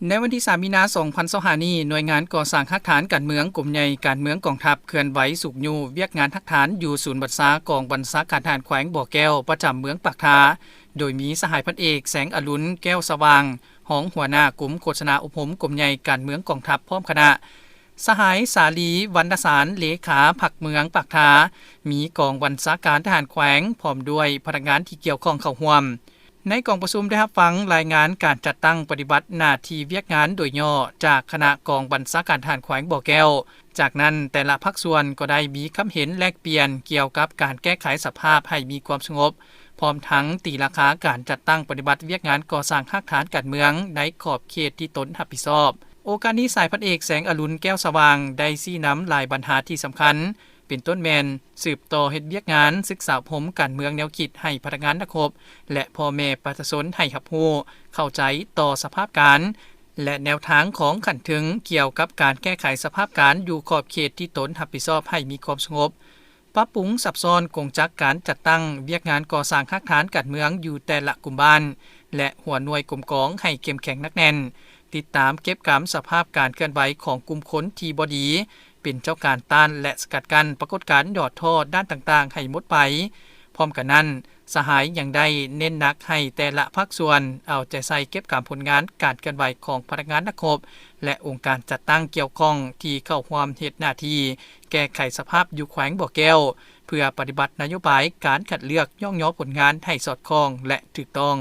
ໃນວັນທີສາມມີນາສອງພັນຊາວຫ້ານີ້, ໜ່ວຍງານກໍ່ສ້າງຮາກຖານການເມືອງ ກົມໃຫຍ່ການເມືອງກອງທັບ ເຄື່ອນໄຫວຊຸກຍູ້ວຽກງານຮາກຖານຢູ່ສູນບັນຊາກອງບັນຊາການທະຫານແຂວງບໍ່ແກ້ວ ປະຈຳເມືອງປາກທາ, ໂດຍມີສະຫາຍພັນເອກ ແສງອະລຸນ ແກ້ວສະຫວ່າງ ຮອງຫົວໜ້າກົມໂຄສະນາອົບຮົມກົມໃຫຍ່ການເມືອງກອງທັບ ພ້ອມຄະນະ, ສະຫາຍ ສາລີ ວັນນະສານ ເລຂາພັກເມືອງປາກທາ, ມີກອງບັນຊາການທະຫານແຂວງ ພ້ອມດ້ວຍພະນັກງານທີ່ກ່ຽວຂ້ອງເຂົ້າຮ່ວມ. ໃນກອງປະຊຸມໄດ້ຮັບຟັງລາຍງານການຈັດຕັ້ງປະຕິບັດໜ້າທີ່ວຽກງານໂດຍຫຍໍ້ຈາກຄະນະກອງບັນຊາການທະຫານແຂວງບໍ່ແກ້ວ. ຈາກນັ້ນ, ແຕ່ລະພາກສ່ວນກໍໄດ້ມີຄຳເຫັນແລກປ່ຽນກ່ຽວກັບການແກ້ໄຂສະພາບໃຫ້ມີຄວາມສະຫງົບ, ພ້ອມທັງຕີລາຄາການຈັດຕັ້ງປະຕິບັດວຽກງານກໍ່ສ້າງຮາກຖານການເມືອງໃນຂອບເຂດທີ່ຕົນຮັບຜິດຊອບ. ໂອກາດນີ້, ສະຫາຍພັນເອກ ແສງອະລຸນ ແກ້ວສະຫວ່າງ ໄດ້ຊີ້ນຳຫຼາຍບັນຫາທີ່ສຳຄັນ, ເປັນຕົ້ນແມ່ນ ສືບຕໍ່ເຮັດວຽກງານສຶກສາອົບຮົມການເມືອງແນວຄິດໃຫ້ພະນັກງານນັກຮົບ ແລະ ພໍ່ແມ່ປະຊາຊົນໃຫ້ຮັບຮູ້ເຂົ້າໃຈຕໍ່ສະພາບການ ແລະ ແນວທາງຂອງຂັ້ນເທິງກ່ຽວກັບການແກ້ໄຂສະພາບການຢູ່ຂອບເຂດທີ່ຕົນຮັບຜິດຊອບໃຫ້ມີຄວາມສະຫງົບ, ປັບປຸງຊັບຊ້ອນກົງຈັກການຈັດຕັ້ງວຽກງານກໍ່ສ້າງຮາກຖານການເມືອງຢູ່ແຕ່ລະກຸ່ມບ້ານ ແລະ ຫົວໜ່ວຍກົມກອງໃຫ້ເຂັ້ມແຂງໜັກແໜ້ນ, ຕິດຕາມເກັບກຳສະພາບການເຄື່ອນໄຫວຂອງກຸ່ມຄົນທີ່ບໍ່ດີ, ເປັນເຈົ້າການຕ້ານ ແລະ ສະກັດກັ້ນປາກົດການຫຍໍ້ທໍ້ດ້ານຕ່າງໆໃຫ້ໝົດໄປ. ພ້ອມກັນນັ້ນ, ສະຫາຍຍັງໄດ້ເນັ້ນໜັກໃຫ້ແຕ່ລະພາກສ່ວນເອົາໃຈໃສ່ເກັບກຳຜົນງານການເຄື່ອນໄຫວຂອງພະນັກງານນັກຮົບ ແລະ ອົງການຈັດຕັ້ງກ່ຽວຂ້ອງທີ່ເຂົ້າຮ່ວມເຮັດໜ້າທີ່ແກ້ໄຂສະພາບຢູ່ແຂວງບໍ່ແກ້ວ ເພື່ອປະຕິບັດນະໂຍບາຍການຄັດເລືອກຍ້ອງຍໍຜົນງານໃຫ້ສອດຄ່ອງ ແລະ ຖືກຕ້ອງ.